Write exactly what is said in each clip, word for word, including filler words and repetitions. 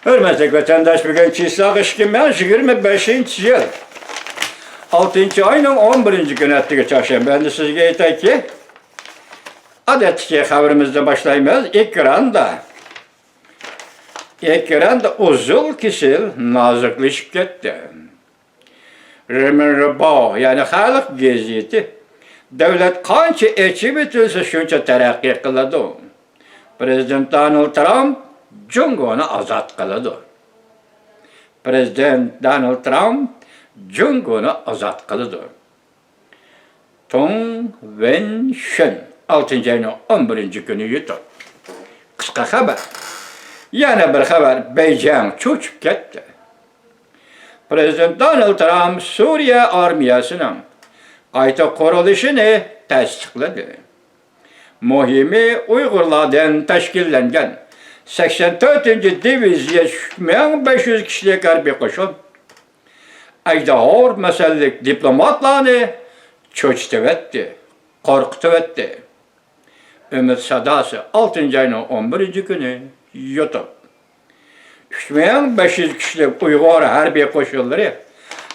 ھۆرمەتلىك ۋەتەنداش، بۈگۈن چىسلاغ ئىككى مىڭ يىگىرمە بەشىنچى يىل، ئالتىنچى ئاينىڭ ئون بىرىنچى كۈنى، ئەتىگە چارشەنبە. ئەمدى سىزگە ئېيتايكى، ئادەتتىكى خەۋىرىمىزنى باشلايمىز. ئېكراندا، ئېكراندا ئۇزۇل كېسىل نازۇكلىشىپ كەتتى. رېمىنرېباۋ، يەنى خەلق گېزىتى، دۆلەت قانچە ئېچىۋېتىلسە، شۇنچە تەرەققىي قىلىدۇ. پرېزىدېنت دونالد ترامپ جۇڭگونى ئازاد قىلىدۇ. پرېزىدېنت دونالد ترامپ جۇڭگونى ئازاد قىلىدۇ. تۇڭ ۋېنشۈن، ئالتىنچى ئاينىڭ ئون بىرىنچى كۈنى يۇتۇپ. قىسقا خەۋەر. يەنە بىر خەۋەر، بېيجىڭ چۆچۈپ كەتتى. پرېزىدېنت دونالد ترامپ سۈرىيە ئارمىيەسىنىڭ قايتا قۇرۇلۇشىنى تەستىقلىدى. مۇھىمى، ئۇيغۇرلاردىن تەشكىللەنگەن سەكسەن تۆتىنچى دىۋىزىيە ئۈچ مىڭ بەش يۈز كىشىلىك ھەربىي قوشۇن ئەجدىھا پەسەندلىك دىپلوماتلارنى چۆچۈتۈۋەتتى، قورقۇتۇۋەتتى. ئۈمىد ساداسى، ئالتىنچى ئاينىڭ ئون بىرىنچى كۈنى، يۇتۇپ. ئۈچ مىڭ بەش يۈز كىشىلىك ئۇيغۇر ھەربىي قوشۇنلىرى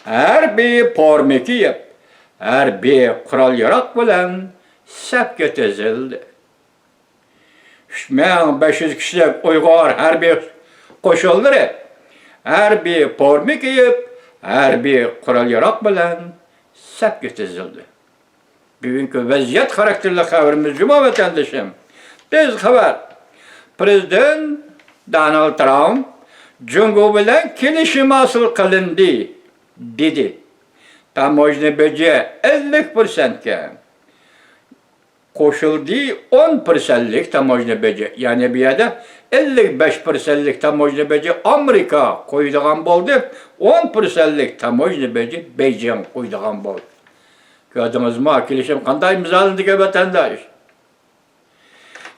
ھەربىي پورما كىيىپ، ھەربىي قورال-ياراغ بىلەن سەپكە تىزىلدى. ئۈچ مىڭ بەش يۈز كىشىلىك ئۇيغۇر ھەربىي قوشۇنلىرى ھەربىي پورما كىيىپ، ھەربىي قورال-ياراغ بىلەن سەپكە تىزىلدى. بۈگۈنكى ۋەزىيەت خاراكتېرلىك خەۋىرىمىز جۇما، ۋەتەندىشىم. تېز خەۋەر. پرېزىدېنت دونالد ترامپ جۇڭگو بىلەن كېلىشىم ھاسىل قىلىندى، دېدى. تاموژنا بېجى ئەللىك پىرسەنتكە قوشۇلدى، ئون پىرسەنتلىك تاموژنا بېجى. يەنى بۇ يەردە ئەللىك بەش پىرسەنتلىك تاموژنا بېجى ئامېرىكا قويىدىغان بولدى، ئون پىرسەنتلىك تاموژنا بېجى بېيجىڭ قويىدىغان بولدى. كۆردىڭىزمۇ، كېلىشىم قانداق ئىمزالاندىكەن، ۋەتەنداش؟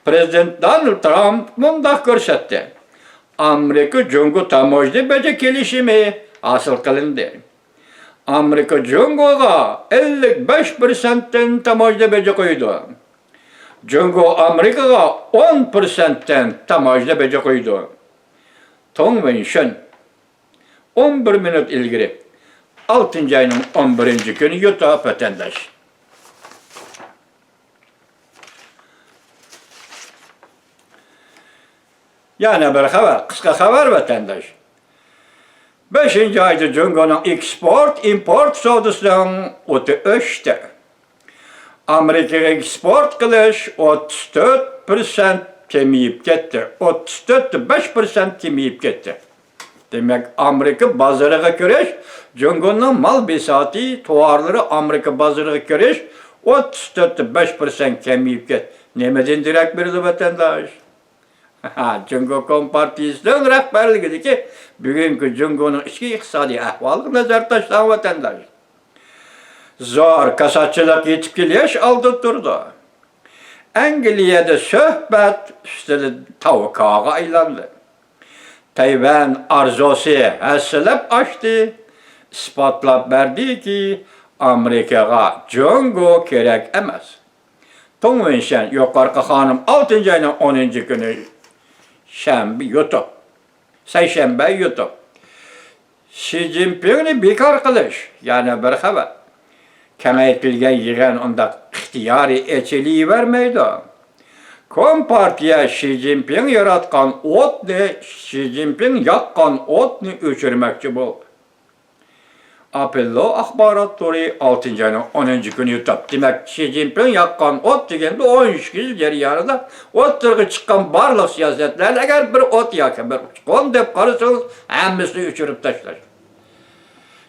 پرېزىدېنت دونالد ترامپ مۇنداق كۆرسەتتى: ئامېرىكا جۇڭگو تاموژنا بېجى كېلىشىمى ھاسىل قىلىندى. ئامېرىكا جۇڭگوغا ئەللىك بەش پىرسەنتتىن تاموژنا بېجى قويىدۇ. جۇڭگو ئامېرىكىغا ئون پىرسەنتتىن تاموژنا بېجى قويىدۇ. تۇڭ ۋېنشۈن. ئون بىر مىنۇت ئىلگىرى، ئالتىنچى ئاينىڭ ئون بىرىنچى كۈنى، يۇتۇپ، ۋەتەنداش. يەنە بىر خەۋەر، قىسقا خەۋەر، ۋەتەنداش. بەشىنچى ئايدا جۇڭگونىڭ ئېكسپورت، ئىمپورت سودىسىنىڭ ئوتى ئۆچتى. ئامېرىكىغا ئېكسپورت قىلىش ئوتتۇز تۆت پىرسەنت كېمىيىپ كەتتى. ئوتتۇز تۆت بەش پىرسەنت كېمىيىپ كەتتى. دېمەك، ئامېرىكا بازىرىغا كىرىش، جۇڭگونىڭ مال بىساتى، تاۋارلىرى ئامېرىكا بازىرىغا كىرىش ئوتتۇز تۆت بەش پىرسەنت كېمىيىپ كەتتى. نېمىدىن دېرەك بېرىدۇ، ۋەتەنداش؟ ھا، جۇڭگو كومپارتىيىسىنىڭ رەھبەرلىكىدىكى بۈگۈنكى جۇڭگونىڭ ئىچكى ئىقتىسادىي ئەھۋالىغا نەزەر تاشلاڭ، ۋەتەنداش. زور كاساتچىلىق يېتىپ كېلىش ئالدىدا تۇرىدۇ. ئەنگلىيەدە سۆھبەت ئۈستىلى تاۋكاغا ئايلاندى. تەيۋەن ئارزۇسى ھەسسىلەپ ئاشتى، ئىسپاتلاپ بەردىكى، ئامېرىكىغا جۇڭگو كېرەك ئەمەس. تۇڭ ۋېنشەن، يۇقىرىقى خانىم، ئالتىنچى ئاينىڭ ئونىنچى كۈنى، شەنبە يۇتۇپ، سەيشەنبە يۇتۇپ، شى جىنپىڭنى بىكار قىلىش، يەنە بىر خەۋەر. كېڭەيتىلگەن يىغىن ئۇنداق ئىختىيارىي ئېچىلىۋەرمەيدۇ. كومپارتىيە شى جىنپىڭ ياراتقان ئوتنى، شى جىنپىڭ ياققان ئوتنى ئۆچۈرمەكچى بولدى. ئاپېللو ئاخبارات تورى، ئالتىنچى ئاينىڭ ئونىنچى كۈنى يۇتۇپ. دېمەك، شى جىنپىڭ ياققان ئوت دېگەندە، ئون ئىككى يىل جەريانىدا ئوتتۇرىغا چىققان بارلىق سىياسەتلەرنى، ئەگەر بىر ئوت ياكى بىر ئۇچقۇن دەپ قارىسىڭىز، ھەممىسىنى ئۆچۈرۈپ تاشلاش.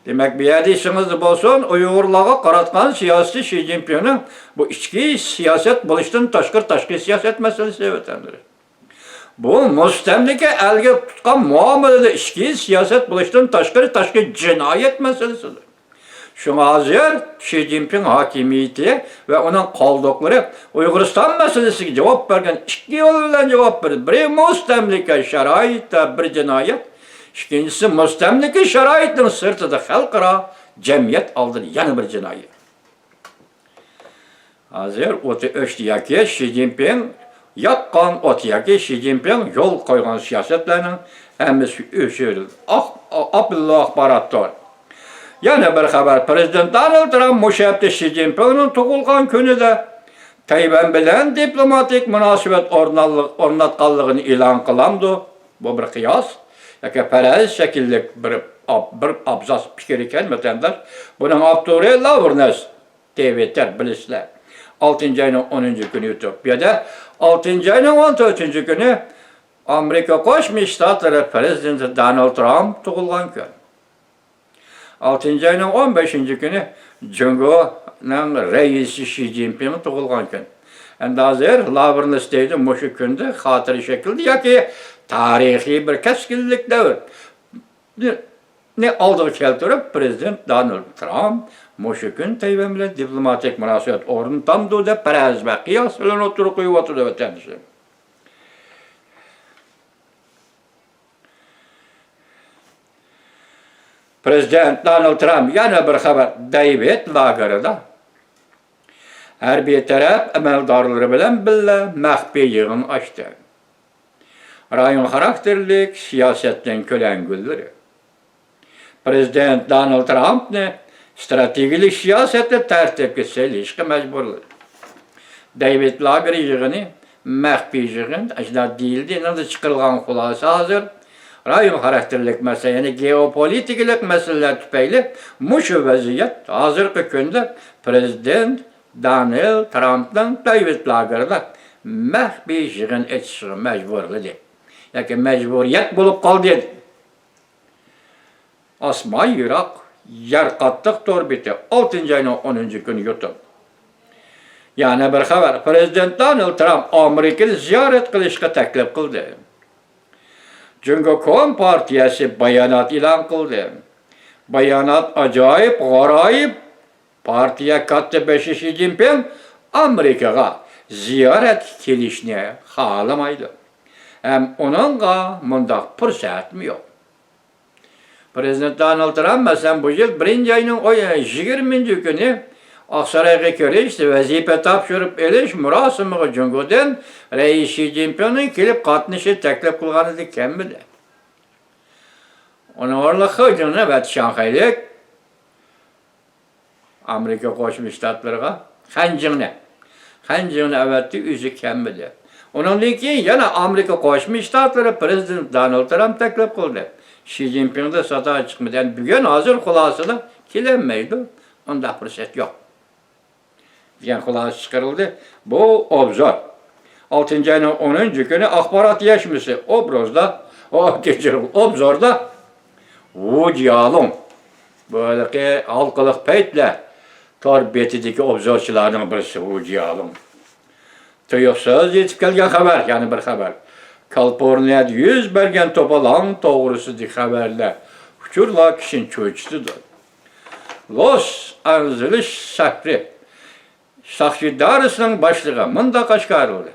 دېمەك، بۇ يەردە ئېسىڭىزدە بولسۇن، ئۇيغۇرلارغا قاراتقان سىياسىتى شى جىنپىڭنىڭ بۇ ئىچكى سىياسەت بولۇشتىن تاشقىرى، تاشقى سىياسەت مەسىلىسى، ۋەتەندىلەر. بۇ مۇستەملىكە ئەلگە تۇتقان مۇئامىلىدە ئىچكى سىياسەت بولۇشتىن تاشقىرى، تاشقى جىنايەت مەسىلىسىدۇر. شۇڭا ھازىر شى جىنپىڭ ھاكىمىيىتى ۋە ئۇنىڭ قالدۇقلىرى ئۇيغۇرىستان مەسىلىسىگە جاۋاب بەرگەن ئىككى يول بىلەن جاۋاب بەردى. بىرى، مۇستەملىكە شارائىتتا بىر جىنايەت، ئىككىنچىسى، مۇستەملىكە شارائىتىنىڭ سىرتىدا خەلقئارا جەمئىيەت ئالدىدا يەنە بىر جىنايەت. ھازىر ئوتى ئۆچتى ياكى شى جىنپىڭ ياققان ئوت ياكى شى جىنپىڭ يولغا قويغان سىياسەتلەرنىڭ ھەممىسى ئۆچۈرۈلدى. ئاق-، ئاپىللو ئاخباراتتۇر. يەنە بىر خەۋەر، پىرېزىدېنت دونالد ترامپ مۇشۇ ھەپتە شى جىنپىڭنىڭ تۇغۇلغان كۈنىدە تەيۋەن بىلەن دىپلوماتىك مۇناسىۋەت ئورناللىق-، ئورناتقانلىقىنى ئېلان قىلامدۇ؟ بۇ بىر قىياس ياكى پەرەز شەكىللىك بىر ئاب-، بىر ئابزاس پىكىر ئىكەن، ۋەتەنداش. بۇنىڭ ئاپتورى لاۋرنس تىۋىتتېر، بىلىسىلەر. ئالتىنچى ئاينىڭ ئونىنچى كۈنى يۇتۇپ. بۇ يەردە ئالتىنچى ئاينىڭ ئون تۆتىنچى كۈنى ئامېرىكا قوشما شتاتلىرى پىرېزىدېنتى دونالد ترامپ تۇغۇلغان كۈن. ئالتىنچى ئاينىڭ ئون بەشىنچى كۈنى جۇڭگونىڭ رەئىسى شى جىنپىڭ تۇغۇلغان كۈن. ئەمدى ھازىر لاۋرنس دەيدۇ، مۇشۇ كۈندە خاتىرە شەكلىدە ياكى تارىخىي بىر كەسكىنلىك دەۋر نى ئالدىغا كەلتۈرۈپ، پىرېزىدېنت دونالد ترامپ مۇشۇ كۈن تەيۋەن بىلەن دىپلوماتىك مۇناسىۋەت ئورنىتامدۇ دەپ پەرەز ۋە قىياس بىلەن ئوتتۇرىغا قويۇۋاتىدۇ، ۋەتەندىشىم. پىرېزىدېنت دونالد ترامپ يەنە بىر خەۋەر، دېۋىد لاگېردا ھەربىي تەرەپ ئەمەلدارلىرى بىلەن بىللە مەخپىي يىغىن ئاچتى. رايون خاراكتېرلىك سىياسەتنىڭ كۆلەڭگىلىرى پىرېزىدېنت دونالد ترامپنى ئىستراتېگىيەلىك سىياسەتنى تەرتىپكە سېلىشقا مەجبۇرلىدى. دېۋىد لاگېر يىغىنى مەخپىي يىغىن ئاشۇنداق دېيىلدى. ئېنىڭدىن چىقىرىلغان خۇلاسە ھازىر رايون خاراكتېرلىك مەسىلە، يەنى گېئوپولىتىكىلىق مەسىلىلەر تۈپەيلى مۇشۇ ۋەزىيەت ھازىرقى كۈندە پىرېزىدېنت دونالد ترامپنىڭ دېۋىد لاگېردا مەخپىي يىغىن ئېچىشىغا مەجبۇرلىدى ياكى مەجبۇرىيەت بولۇپ قالدى. ئاسمان يىراق، يەر قاتتىق تور بېتى، ئالتىنچى ئاينىڭ ئونىنچى كۈنى يۇتۇپ. يەنە بىر خەۋەر، پىرېزىدېنت دونالد ترامپ ئامېرىكىنى زىيارەت قىلىشقا تەكلىپ قىلدى. جۇڭگو كومپارتىيەسى بايانات ئېلان قىلدى. بايانات ئاجايىپ، غارايىپ. پارتىيە كاتتىبېشى شى جىنپىڭ ئامېرىكىغا زىيارەتكە كېلىشنى خالىمايدۇ ھەم ئۇنىڭغا مۇنداق پۇرسەتمۇ يوق. پىرېزىدېنت دونالد ترامپ، مەسىلەن، بۇ يىل بىرىنچى ئاينىڭ ئون-، يىگىرمىنچى كۈنى ئاقسارايغا كىرىش، ۋەزىپە تاپشۇرۇپ ئېلىش مۇراسىمىغا جۇڭگودىن رەئىس شى جىنپىڭنىڭ كېلىپ قاتنىشىشىنى تەكلىپ قىلغانىدى، كەلمىدى. ئۇنىڭ ئورنىغا خېجىڭنى ۋە شاڭخەيلىك ئامېرىكا قوشما شتاتلىرىغا خەنجىڭنى، خەنجىڭنى ئەۋەتتى، ئۆزى كەلمىدى. ئۇنىڭدىن كېيىن يەنە ئامېرىكا قوشما شتاتلىرى پىرېزىدېنت دونالد ترامپ تەكلىپ قىلدى. شى جىنپىڭدە سادا چىقمىدى. يەنى بۈگۈن ھازىر خۇلاسىدا كېلەلمەيدۇ. ئۇنداق پۇرسەت يوق. دېگەن خۇلاسە چىقىرىلدى. بۇ ئوبزور. ئالتىنچى ئاينىڭ ئونىنچى كۈنى ئاخبارات يەشمىسى ئوبرازدا، ئو، كەچۈرۈڭ، ئوبزوردا ۋۇ جيالۇڭ. بۇ ھېلىقى ھالقىلىق پەيتلەر تور بېتىدىكى ئوبزورچىلارنىڭ بىرسى ۋۇ جيالۇڭ. تۇيۇقسىز يېتىپ كەلگەن خەۋەر، يەنە بىر خەۋەر. كالىفورنىيەدە يۈز بەرگەن توپىلاڭ توغرىسىدىكى خەۋەرلەر، ئۇچۇرلار كىشىنى چۆچۈتىدۇ. لوس ئانژېلېس شەھىرى ساقچى ئىدارىسىنىڭ باشلىقى مۇنداق ئاشكارىلىدى.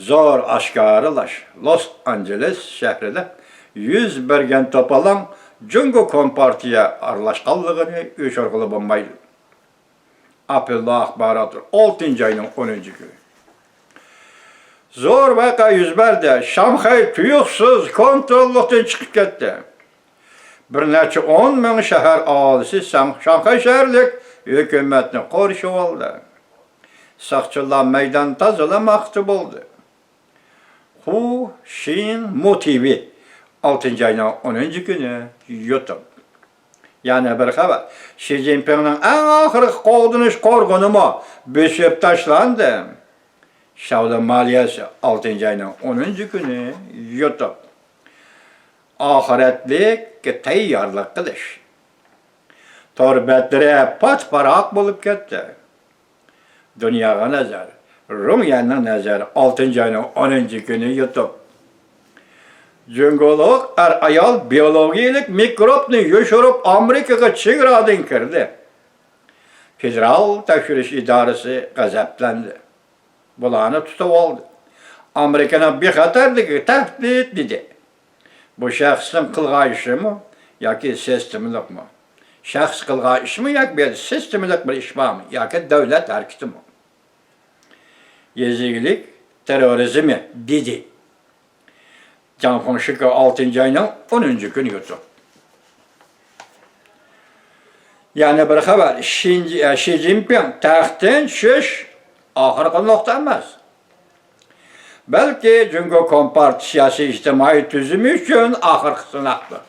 زور ئاشكارىلاش، لوس ئانژېلېس شەھىرىدە يۈز بەرگەن توپىلاڭ جۇڭگو كومپارتىيە ئارىلاشقانلىقىنى يوشۇرغىلى بولمايدۇ. ئاپرېل ئاخباراتى، ئالتىنچى ئاينىڭ ئونىنچى كۈنى. زور ۋەقە يۈز بەردى. شاڭخەي تۇيۇقسىز كونتروللۇقتىن چىقىپ كەتتى. بىر نەچچە ئون مىڭ شەھەر ئاھالىسى شاڭ-، شاڭخەي شەھەرلىك ھۆكۈمەتنى قورشىۋالدى. ساقچىلار مەيدان تازىلىماقچى بولدى. خۇ شىڭ مۇ تى ۋى، ئالتىنچى ئاينىڭ ئونىنچى كۈنى يۇتۇپ. يەنە بىر خەۋەر. شى جىنپىڭنىڭ ئەڭ ئاخىرقى قوغدىنىش قورغىنىمۇ بۆسۈپ تاشلاندى. شاۋلى مالىيەسى، ئالتىنچى ئاينىڭ ئونىنچى كۈنى يۇتۇپ. ئاخىرەتلىك تەييارلىق قىلىش. تور بەتلىرى پات-پاراق بولۇپ كەتتى. دۇنياغا نەزەر، رۇڭيەننىڭ نەزەر، ئالتىنچى ئاينىڭ ئونىنچى كۈنى يۇتۇپ. جۇڭگولۇق ئەر-ئايال بىيولوگىيەلىك مىكروبنى يوشۇرۇپ ئامېرىكىغا چېگرادىن كىردى. فېدېرال تەكشۈرۈش ئىدارىسى غەزەپلەندى. بۇلارنى تۇتۇۋالدى. ئامېرىكىنىڭ بىخەتەرلىكىگە تەھدىت دېدى. بۇ شەخسنىڭ قىلغان ئىشىمۇ ياكى سىستېمىلىقمۇ؟ شەخس قىلغان ئىشمۇ ياكى بۇ يەردە سىستېمىلىق بىر ئىش بارمۇ ياكى دۆلەت ھەرىكىتىمۇ؟ يېزا ئىگىلىك تېررورىزمى، دېدى. جاڭ فېڭشىكې ئالتىنچى ئاينىڭ ئونىنچى كۈنى يۇتۇپ. يەنە بىر خەۋەر، شىنجى-، ئە، شى جىنپىڭ تەختتىن چۈشۈش ئاخىرقى نۇقتا ئەمەس. بەلكى جۇڭگو كومپارتىيە سىياسىي ئىجتىمائىي تۈزۈمى ئۈچۈن ئاخىرقى سىناقتۇر.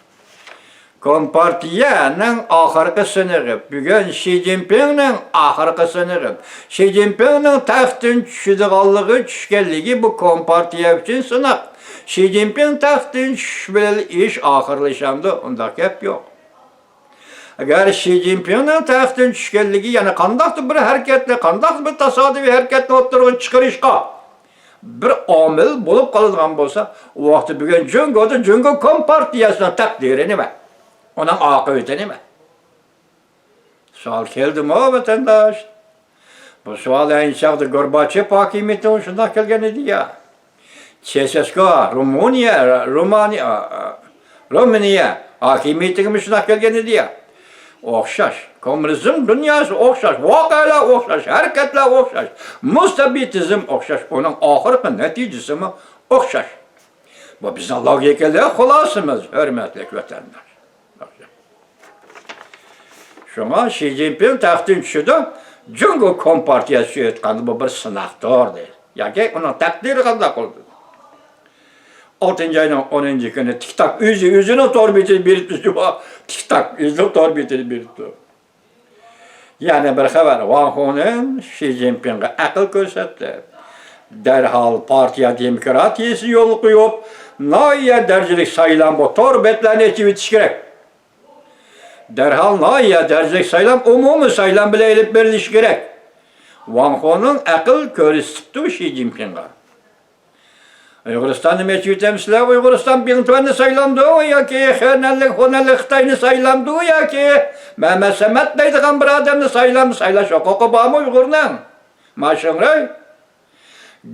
كومپارتىيەنىڭ ئاخىرقى سىنىقى، بۈگۈن شى جىنپىڭنىڭ ئاخىرقى سىنىقى، شى جىنپىڭنىڭ تەختتىن چۈشىدىغانلىقى، چۈشكەنلىكى بۇ كومپارتىيە ئۈچۈن سىناق. شى جىنپىڭ تەختتىن چۈشۈش بىلەن ئىش ئاخىرلىشامدۇ؟ ئۇنداق گەپ يوق. ئەگەر شى جىنپىڭنىڭ تەختتىن چۈشكەنلىكى يەنە قانداقتۇر بىر ھەرىكەتنى، قانداقتۇر بىر تاسادىپىي ھەرىكەتنى ئوتتۇرىغا چىقىرىشقا بىر ئامىل بولۇپ قالىدىغان بولسا، ئۇ ۋاقىتتا بۈگۈن جۇڭگودا جۇڭگو كومپارتىيەسىنىڭ تەقدىرى نېمە؟ ئۇنىڭ ئاقىۋىتى نېمە؟ سوئال كەلدىمۇ، ۋەتەنداش؟ بۇ سوئال ئەينى چاغدا گورباچېف ھاكىمىيىتىگىمۇ شۇنداق كەلگەن ئىدى يا. چېسېسكو، رومۇنىيە، رومانىيە، رومىنىيە ھاكىمىيىتىگىمۇ شۇنداق كەلگەن ئىدى يا. ئوخشاش. كوممۇنىزم دۇنياسى ئوخشاش. ۋەقەلەر ئوخشاش. ھەرىكەتلەر ئوخشاش. مۇستەبىتىزم ئوخشاش. ئۇنىڭ ئاخىرقى نەتىجىسىمۇ ئوخشاش. بۇ بىزنىڭ لوگىكىلىق خۇلاسىمىز، ھۆرمەتلىك ۋەتەنداش. شۇڭا شى جىنپىڭ تەختتىن چۈشىدۇ، جۇڭگو كومپارتىيەسى ئېيتقاندا بۇ بىر سىناقتۇر دەيدۇ. ياكى ئۇنىڭ تەقدىرى قانداق بولىدۇ؟ ئالتىنچى ئاينىڭ ئونىنچى كۈنى تىك تاك ئۆزى ئۆزىنىڭ تور بېتىدە بېرىپتۇ. تىك تاك ئۆزىنىڭ تور بېتىدە بېرىپتۇ. يەنە بىر خەۋەر، ۋاڭ خۇنېن شى جىنپىڭغا ئەقىل كۆرسەتتى. دەرھال پارتىيە دېموكراتىيىسى يولغا قويۇپ، ناھىيە دەرىجىلىك سايلامغا تور بەتلەرنى ئېچىۋېتىش كېرەك. دەرھال ناھىيە دەرىجىلىك سايلام ئومۇمىي سايلام بىلەن ئېلىپ بېرىلىشى كېرەك. ۋاڭ خۇنېن ئەقىل كۆرسىتىپتۇ شى جىنپىڭغا. ئۇيغۇرىستاننى ئېچىۋېتەمسىلەر؟ ئۇيغۇرىستان بىڭتۈەننى سايلامدۇ ياكى خېنەنلىك، خۇنەنلىك خىتاينى سايلامدۇ ياكى مەمەت سەمەت دەيدىغان بىر ئادەمنى سايلامدۇ؟ سايلاش ھوقۇقى بارمۇ ئۇيغۇرنىڭ؟ ماشىڭرەي.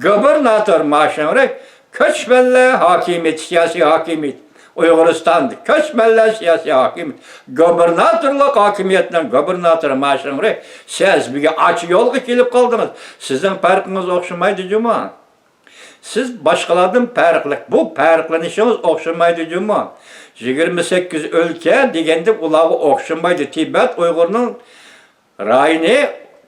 گۇبېرناتور ماشىڭرەي. كۆچمەنلەر ھاكىمىيىتى، سىياسىي ھاكىمىيەت. ئۇيغۇرىستاندا كۆچمەنلەر سىياسىي ھاكىمىيەت. گۇبېرناتورلۇق ھاكىمىيەتنىڭ گۇبېرناتورى ماشىڭرەي. سىز بۈگۈن ئاچ يولغا كېلىپ قالدىڭىز. سىزنىڭ پەرقىڭىز ئوخشىمايدۇ جۇمۇ. سىز باشقىلاردىن پەرقلىق. بۇ پەرقلىنىشىڭىز ئوخشىمايدۇ جۇمۇ. يىگىرمە سەككىز ئۆلكە دېگەندە ئۇلارغا ئوخشىمايدۇ. تىبەت ئۇيغۇرنىڭ رايونى،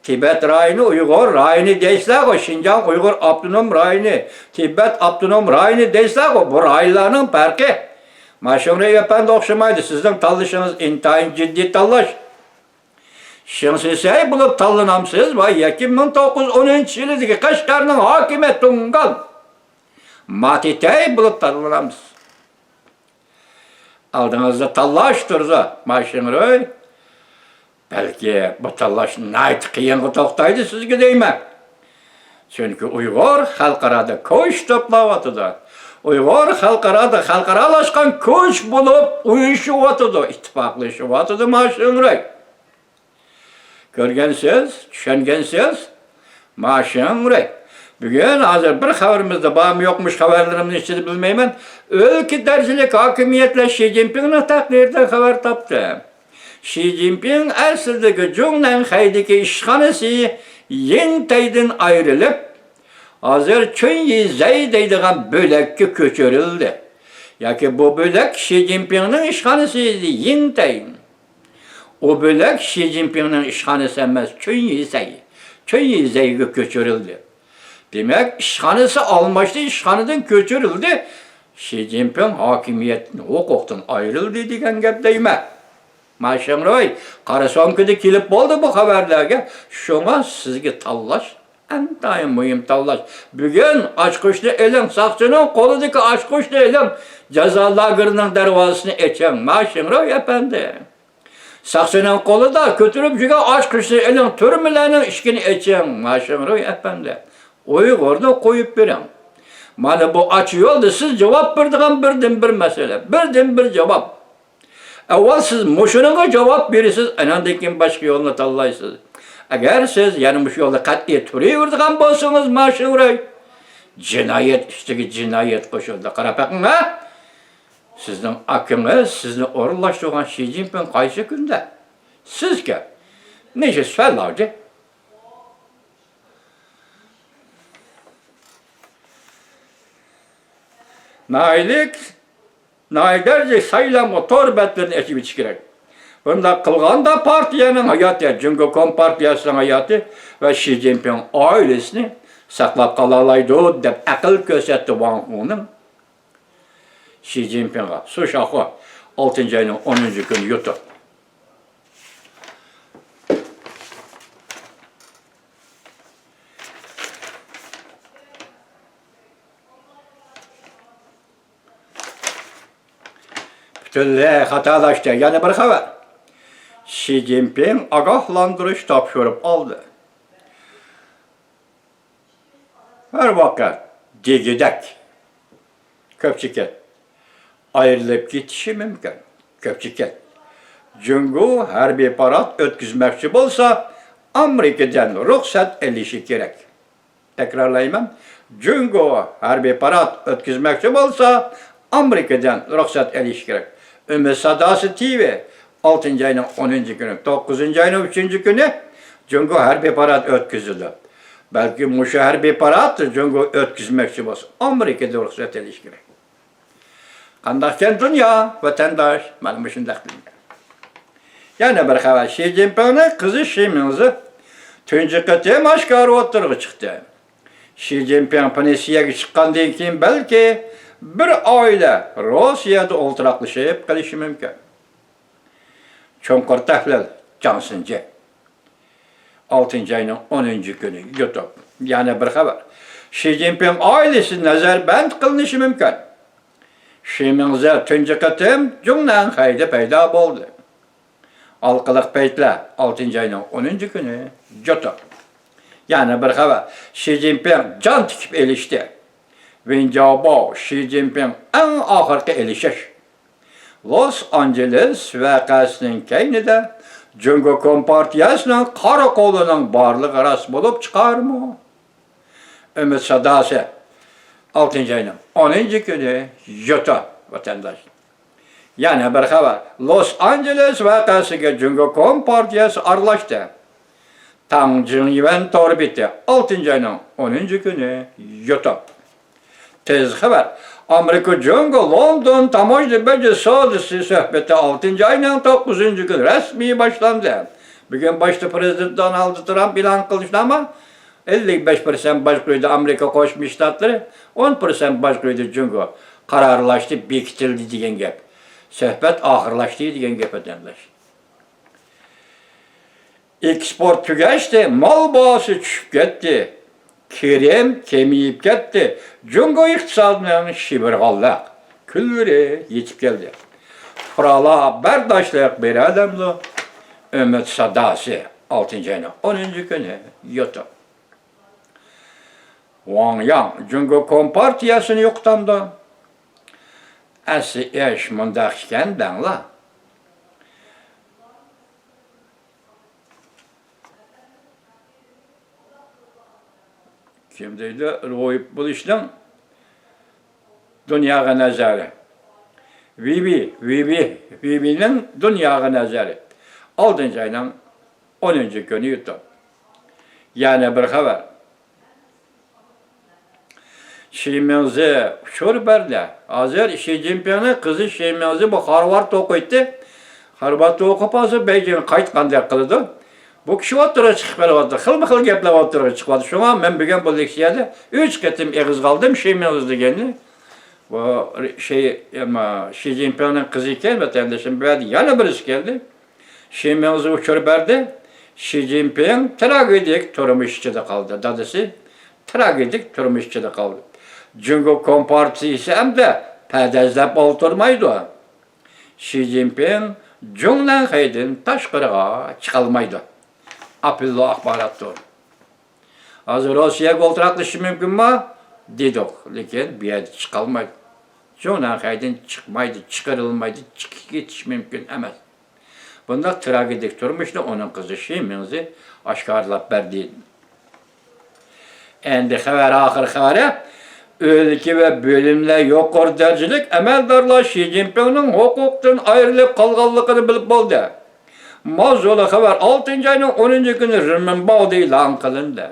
تىبەت رايونى، ئۇيغۇر رايونى دەيسىلەرغۇ، شىنجاڭ ئۇيغۇر ئاپتونوم رايونى، تىبەت ئاپتونوم رايونى دەيسىلەرغۇ، بۇ رايونلارنىڭ پەرقى. ماشىڭرەي ئەپەندى ئوخشىمايدۇ، سىزنىڭ تاللىشىڭىز ئىنتايىن جىددىي تاللاش. شېڭ شىسەي بولۇپ تاللىنامسىز ۋە ياكى مىڭ توققۇز يۈز ئون ئۈچىنچى يىلىدىكى قەشقەرنىڭ ھاكىمى تۇڭگان ماتىتەي بولۇپ تاللىنامسىز؟ ئالدىڭىزدا تاللاش تۇرىدۇ، ماشىڭرۇي. بەلكى بۇ تاللاش ناھايىتى قىيىنغا توختايدۇ سىزگە دەيمەن. چۈنكى ئۇيغۇر خەلقئارادا كۈچ توپلاۋاتىدۇ. ئۇيغۇر خەلقئارادا خەلقئارالاشقان كۈچ بولۇپ ئۇيۇشۇۋاتىدۇ، ئىتتىپاقلىشىۋاتىدۇ، ماشىڭرۇي. كۆرگەنسىز، چۈشەنگەنسىز، ماشىڭرۇي. بۈگۈن ھازىر بىر خەۋىرىمىزدە بارمۇ يوقمۇ، شۇ خەۋەرلىرىمنىڭ ئىچىدە بىلمەيمەن. ئۆلكە دەرىجىلىك ھاكىمىيەتلەر شى جىنپىڭنىڭ تەقدىرىدىن خەۋەر تاپتى. شى جىنپىڭ ئەسلىدىكى جۇڭنەنخەيدىكى ئىشخانىسى يىنتەيدىن ئايرىلىپ، ھازىر چۈنيىزەي دەيدىغان بۆلەككە كۆچۈرۈلدى. ياكى بۇ بۆلەك شى جىنپىڭنىڭ ئىشخانىسى ئىدى، يىنتەي. ئۇ بۆلەك شى جىنپىڭنىڭ ئىشخانىسى ئەمەس، چۈنيىزەي، چۈنيىزەيگە كۆچۈرۈلدى. دېمەك، ئىشخانىسى ئالماشتى، ئىشخانىدىن كۆچۈرۈلدى. شى جىنپىڭ ھاكىمىيەتتىن، ھوقۇقتىن ئايرىلدى دېگەن گەپ دەيمەن. ماشىڭرۇي، قارا سومكىدا كېلىپ بولدى بۇ خەۋەرلەرگە. شۇڭا سىزگە تاللاش ئىنتايىن مۇھىم تاللاش. بۈگۈن ئاچقۇچنى ئېلىڭ، ساقچىنىڭ قولىدىكى ئاچقۇچنى ئېلىڭ، جازا لاگېرىنىڭ دەرۋازىسىنى ئېچىڭ، ماشىڭرۇي ئەپەندى. ساقچىنىڭ قولىدا كۆتۈرۈپ يۈرگەن ئاچقۇچنى ئېلىڭ، تۈرمىلەرنىڭ ئىشىكىنى ئېچىڭ، ماشىڭرۇي ئەپەندى. ئۇيغۇرنى قويۇپ بېرىڭ. مانا بۇ ئاچ يولدا سىز جاۋاب بېرىدىغان بىردىنبىر مەسىلە، بىردىنبىر جاۋاب. ئاۋۋال سىز مۇشۇنىڭغا جاۋاب بېرىسىز، ئاناندىن كېيىن باشقا يولنى تاللايسىز. ئەگەر سىز يەنە مۇشۇ يولدا قەتئىي تۇرۇۋېرىدىغان بولسىڭىز، ماشىڭرۇي، جىنايەت ئۈستىگە جىنايەت قوشۇلىدۇ. قاراپ بېقىڭ، ھە؟ سىزنىڭ ئاكىڭىز سىزنى ئورۇنلاشتۇرغان شى جىنپىڭ قايسى كۈندە؟ سىزكە؟ نېشى سۈەنلاۋجى؟ ناھىيەلىك، ناھىيە دەرىجىلىك سايلامغا تور بەتلىرىنى ئېچىۋېتىش كېرەك. بۇنداق قىلغاندا پارتىيەنىڭ ھاياتى، جۇڭگو كومپارتىيەسىنىڭ ھاياتى ۋە شى جىنپىڭ ئائىلىسىنى ساقلاپ قالالايدۇ، دەپ ئەقىل كۆرسەتتى ۋاڭ خۇڭنىڭ شى جىنپىڭغا. سۇ شاخۇ، ئالتىنچى ئاينىڭ ئونىنچى كۈنى يۇتۇپ. پۈتۈنلەي خاتالاشتى. يەنە بىر خەۋەر. شى جىنپىڭ ئاگاھلاندۇرۇش تاپشۇرۇپ ئالدى. ھەر ۋاقىت دېگۈدەك. كۆپچىكىت. ئايرىلىپ كېتىشى مۇمكىن. كۆپچىكىت. جۇڭگو ھەربىي پارات ئۆتكۈزمەكچى بولسا، ئامېرىكىدىن رۇخسەت ئېلىشى كېرەك. تەكرارلايمەن، جۇڭگو ھەربىي پارات ئۆتكۈزمەكچى بولسا، ئامېرىكىدىن رۇخسەت ئېلىشى كېرەك. ئۈمىد ساداسى تىۋى، ئالتىنچى ئاينىڭ ئونىنچى كۈنى، توققۇزىنچى ئاينىڭ ئۈچىنچى كۈنى جۇڭگو ھەربىي پارات ئۆتكۈزىدۇ. بەلكى مۇشۇ ھەربىي پارات جۇڭگو ئۆتكۈزمەكچى بولسا، ئامېرىكىدىن رۇخسەت ئېلىشى كېرەك. قانداقكەن دۇنيا، ۋەتەنداش؟ مانا مۇشۇنداق دېگەن. يەنە بىر خەۋەر، شى جىنپىڭنىڭ قىزى شى مىڭزى تۇنجى قېتىم ئاشكارا ئوتتۇرىغا چىقتى. شى جىنپىڭ پېنسىيەگە چىققاندىن كېيىن، بەلكى بىر ئائىلە روسىيەدە ئولتۇراقلىشىپ قېلىشى مۇمكىن. چوڭقۇر تەھلىل، جاڭ سىنجى. ئالتىنچى ئاينىڭ ئونىنچى كۈنى يۇتۇپ. يەنە بىر خەۋەر. شى جىنپىڭ ئائىلىسى نەزەربەند قىلىنىشى مۇمكىن. شى مىڭزې تۇنجى قېتىم جۇڭنەنخەيدە پەيدا بولدى. ھالقىلىق پەيتلەر، ئالتىنچى ئاينىڭ ئونىنچى كۈنى يۇتۇپ. يەنە بىر خەۋەر. شى جىنپىڭ جان تىكىپ ئېلىشتى. ۋېن جياۋباۋ، شى جىنپىڭ ئەڭ ئاخىرقى ئېلىشىش. لوس ئانژېلېس ۋەقەسىنىڭ كەينىدە جۇڭگو كومپارتىيەسىنىڭ قارا قولىنىڭ بارلىقى راست بولۇپ چىقارمۇ؟ ئۈمىد ساداسى، ئالتىنچى ئاينىڭ ئونىنچى كۈنى يۇتۇپ، ۋەتەنداش. يەنە بىر خەۋەر. لوس ئانژېلېس ۋەقەسىگە جۇڭگو كومپارتىيەسى ئارىلاشتى. تاڭ جىڭيۈەن تور بېتى، ئالتىنچى ئاينىڭ ئونىنچى كۈنى يۇتۇپ. تېز خەۋەر. ئامېرىكا جۇڭگو لوندون تاموژنا بېجى سودىسى سۆھبىتى ئالتىنچى ئاينىڭ توققۇزىنچى كۈنى رەسمىي باشلاندى. بۈگۈن باشتا پىرېزىدېنت دونالد ترامپ ئېلان قىلىشنامە ئەللىك بەش پىرسەنت باج قويدى ئامېرىكا قوشما شتاتلىرى، ئون پىرسەنت باج قويدى جۇڭگو. قارارلاشتى، بېكىتىلدى دېگەن گەپ. سۆھبەت ئاخىرلاشتى دېگەن گەپ، ۋەتەنداش. ئېكسپورت تۈگەشتى، مال باھاسى چۈشۈپ كەتتى. كىرىم كېمىيىپ كەتتى. جۇڭگو ئىقتىسادىنىڭ شىۋىرغانلىق كۈنلىرى يېتىپ كەلدى. پۇقرالار بەرداشلىق بېرەلەمدۇ؟ ئۈمىد ساداسى، ئالتىنچى ئاينىڭ ئونىنچى كۈنى يۇتۇپ. ۋاڭ ياڭ جۇڭگو كومپارتىيەسىنى يوقىتامدۇ؟ ئەسلى ئىش مۇنداق ئىكەن دەڭلار. كىم دەيدۇ، روھىي بولۇشنىڭ دۇنياغا نەزەرى. ۋىۋى، ۋىۋى، ۋىۋىنىڭ دۇنياغا نەزەرى. ئالتىنچى ئاينىڭ ئونىنچى كۈنى يۇتۇپ. يەنە بىر خەۋەر. شى مىڭزې ئۇچۇر بەردى. ھازىر شى جىنپىڭنىڭ قىزى شى مىڭزې بۇ خارۋارد ئوقۇيتتى. خارۋاردتا ئوقۇپ ھازىر بېيجىڭغا قايتقاندەك قىلىدۇ. بۇ كىشى ئوتتۇرىغا چىقىپ بېرىۋاتىدۇ. خىلمۇ خىل گەپلەر ئوتتۇرىغا چىقىۋاتىدۇ. شۇڭا مەن بۈگۈن بۇ لېكسىيەدە ئۈچ قېتىم ئېغىزغا ئالدىم شى مىڭزې دېگەننى. بۇ شى، شى جىنپىڭنىڭ قىزى ئىكەن، ۋەتەندىشىم، بۇ يەردە يەنە بىرسى كەلدى. شى مىڭزې ئۇچۇر بەردى. شى جىنپىڭ تراگېدىيەلىك تۇرمۇش ئىچىدە قالدى. دادىسى تراگېدىيەلىك تۇرمۇش ئىچىدە قالدى. جۇڭگو كومپارتىيىسى ئەمدى پەدەزلەپ ئولتۇرمايدۇ. شى جىنپىڭ جۇڭنەنخەيدىن تاشقىرىغا چىقالمايدۇ. ئاپېللو ئاخبارات تورى. ھازىر روسىيەگە ئولتۇراقلىشىشى مۇمكىنمۇ؟ دېدۇق، لېكىن بۇ يەردە چىقالمايدۇ. جۇڭنەنخەيدىن چىقمايدۇ، چىقىرىلمايدۇ، چىقىپ كېتىشى مۇمكىن ئەمەس. بۇنداق تراگېدىيەلىك تۇرمۇشنى ئۇنىڭ قىزى شى مىڭزې ئاشكارىلاپ بەردى. ئەمدى خەۋەر، ئاخىر خەۋىرى. ئۆلكە ۋە بۆلۈملەر يۇقىرى دەرىجىلىك ئەمەلدارلار شى جىنپىڭنىڭ ھوقۇقتىن ئايرىلىپ قالغانلىقىنى بىلىپ بولدى. ماۋزۇلۇق خەۋەر ئالتىنچى ئاينىڭ ئونىنچى كۈنى رېنمىنباۋدا ئېلان قىلىندى.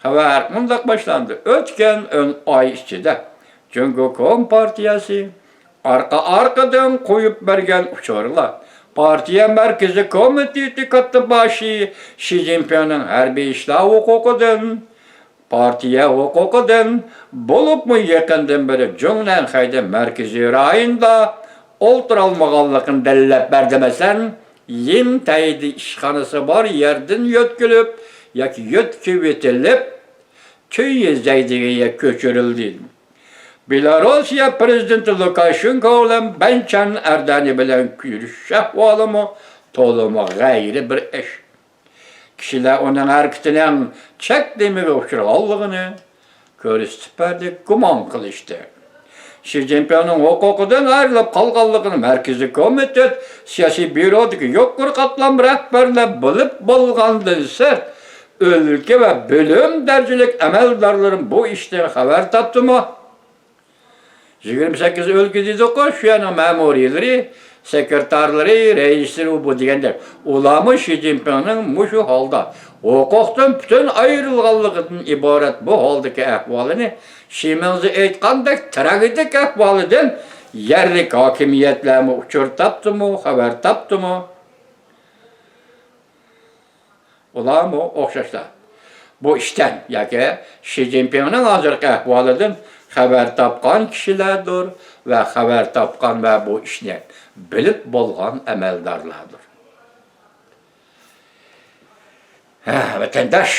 خەۋەر مۇنداق باشلاندى. ئۆتكەن ئون ئاي ئىچىدە جۇڭگو كومپارتىيەسى ئارقا-ئارقىدىن قويۇپ بەرگەن ئۇچۇرلار، پارتىيە مەركىزىي كومىتېتى كاتتىباشى شى جىنپىڭنىڭ ھەربىي ئىشلار ھوقۇقىدىن، پارتىيە ھوقۇقىدىن، بولۇپمۇ يېقىندىن بېرى جۇڭنەنخەيدە مەركىزىي رايوندا ئولتۇرالمىغانلىقىنى دەلىللەپ بەردى. مەسىلەن، يىنتەيدە ئىشخانىسى بار يەردىن يۆتكىلىپ ياكى يۆتكىۋېتىلىپ، چۈيزەي دېگەن يەرگە كۆچۈرۈلدى. بېلاروسىيە پىرېزىدېنتى لۇكاشېنكو بىلەن بەنچەن ئەردەنى بىلەن كۆرۈشۈش ئەھۋالىمۇ تولىمۇ غەيرىي بىر ئىش. كىشىلەر ئۇنىڭ ھەرىكىتىنىڭ چەكلىمىگە ئۇچرىغانلىقىنى كۆرسىتىپ بەردى، گۇمان قىلىشتى. شى جىنپىڭنىڭ ھوقۇقىدىن ئايرىلىپ قالغانلىقىنى مەركىزىي كومىتېت سىياسىي بيۇرودىكى يۇقىرى قاتلام رەھبەرلەر بىلىپ بولغاندىن سىرت، ئۆلكە ۋە بۆلۈم دەرىجىلىك ئەمەلدارلىرىمۇ بۇ ئىشتىن خەۋەر تاپتىمۇ؟ يىگىرمە سەككىز ئۆلكە دېدۇققۇ، شۇ يەرنىڭ مەمۇرىيلىرى، سېكرېتارلىرى، رەئىسلىرى، ئۇ بۇ دېگەندەك، ئۇلارمۇ شى جىنپىڭنىڭ مۇشۇ ھالدا ھوقۇقتىن پۈتۈن ئايرىلغانلىقىدىن ئىبارەت بۇ ھالدىكى ئەھۋالىنى، شى مىڭزى ئېيتقاندەك، تراگېدىك ئەھۋالىدىن يەرلىك ھاكىمىيەتلەرمۇ ئۇچۇر تاپتىمۇ، خەۋەر تاپتىمۇ؟ ئۇلارمۇ ئوخشاشلا بۇ ئىشتىن ياكى شى جىنپىڭنىڭ ھازىرقى ئەھۋالىدىن خەۋەر تاپقان كىشىلەردۇر ۋە خەۋەر تاپقان ۋە بۇ ئىشنى بىلىپ بولغان ئەمەلدارلاردۇر. ھە، ۋەتەنداش،